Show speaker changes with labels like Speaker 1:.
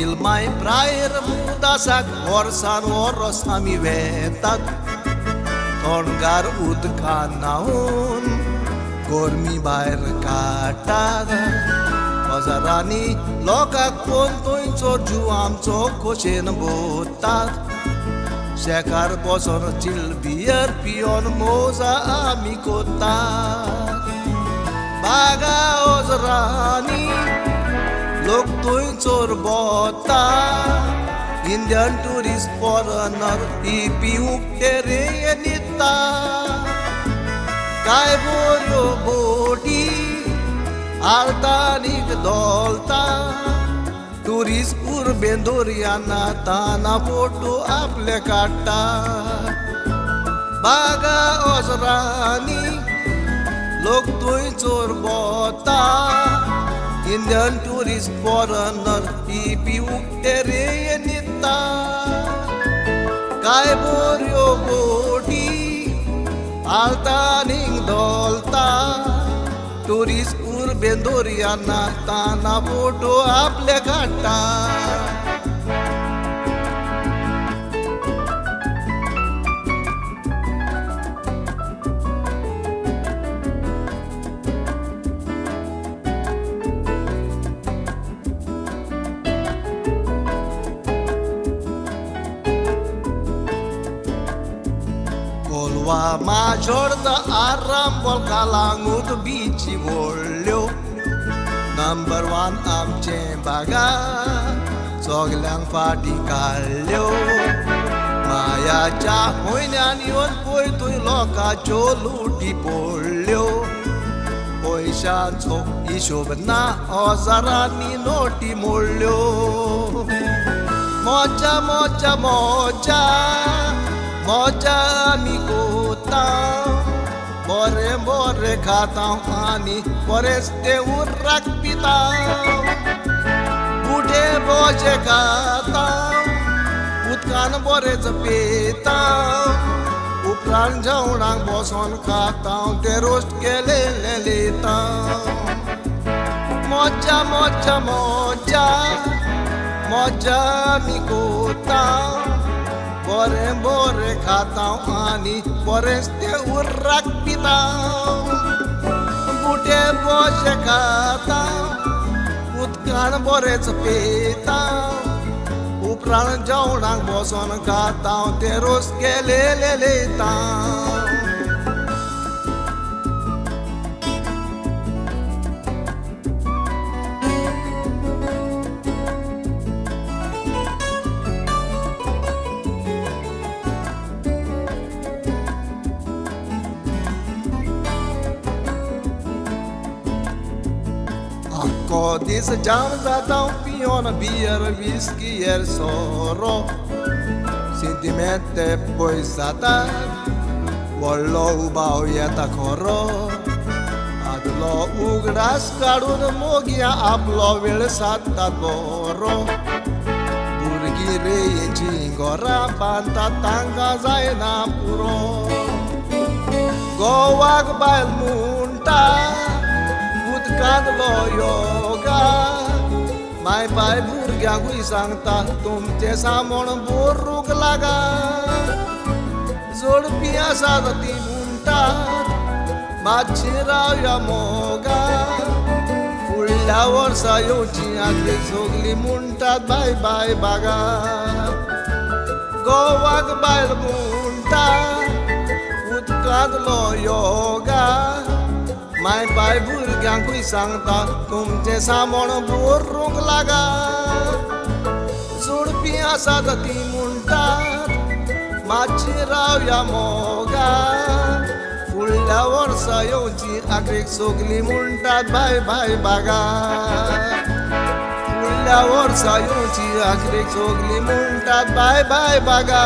Speaker 1: माय prior मुदासाक वर्सान वरस आमी वेतात थोंडगार उदकान न्हांवन गरमी भायर काडटात हजारांनी लोकांक पळोवन थंयचो जीव आमचो खोशेन भोंवतात शेकार बसोन चिल बियर पियोन मोजा आमी कोतात बागा हजरांनी लोक थंयचोर भोंवता इंडियन ट्युरिस्ट फॉरनर ही पिवूंक ते रे न्हिदता काय बऱ्यो बोटी आल्तानीक धोलता ट्युरिस्ट उर्बेन दर्यान न्हाताना फोटो आपले काडटा बागा हजरांनी लोक थंयचोर भोंवता इंडियन ट्युरिस्ट फॉरनर ही पिवूंक ते रे न्हिदता काय बऱ्यो बोटी आल्तानीक धोलता ट्युरिस्ट उर्बेन दर्यान न्हाताना फोटो आपले काडटा. कोलवा माजोर्दा आरांबोल कालांगूट बिची व्हडल्यो नंबर वन आमचें बागा सगल्यांक फाटीं काडल्यो मायाच्या म्हयन्यान येवन पळय थंय लोकांच्यो लुटी पडल्यो पयशांचो हिशोब ना हजारांनी नोटी मोडल्यो मजा मजा मजा मजा आमी कोता बरें बरें खाता आनी बरेंच ते उर्राक पिता बुटे बोजे खाता उदकान बरेंच पिता उपरांत जेवणाक बसोन खाता ते रोस्ट केलेले लेता मजा मजा मजा मजा आमी कोता बरें बरें खाता आनी बरेंच ते उर्राक पिता बुटे बोजे खाता उदकान बरेंच पिता उपरांत जेवणाक बसोन खाता ते रोस केलेले लेता. आख्खो दीस जाम जाता पियोन बियर विस्की एर सोरो सिंतिमेंत ते पयस जाता व्हडलो उबाव येता खरो आदलो उगडास काडून मोगया आपलो वेळ सादतात बरो भुरगीं रेयेचीं घरां बांदतात तांकां जायना पुरो गोवाक बायल म्हणटा उदकांतलो योगा माय पाय भुरग्यांकूय सांगता तुमचें सामण भरूंक लागा जोडपी आसात तीं म्हणटात मातशी रावया मोगा फुडल्या वर्सा येवची आखरी सगलीं म्हणटात बाय बाय बागा गोवाक बायल म्हणटा उदकांतलो योगा माय पाय भुरग्यांकूय सांगता तुमचें सामण भरूंक लागा जोडपी आसात तीं म्हणटात मातशी रावया मोगा फुडल्या वर्सा येवची आखरीक सगलीं म्हणटात बाय बाय बागा फुडल्या वर्सा येवची आखरीक सगलीं म्हणटात बाय बाय बागा.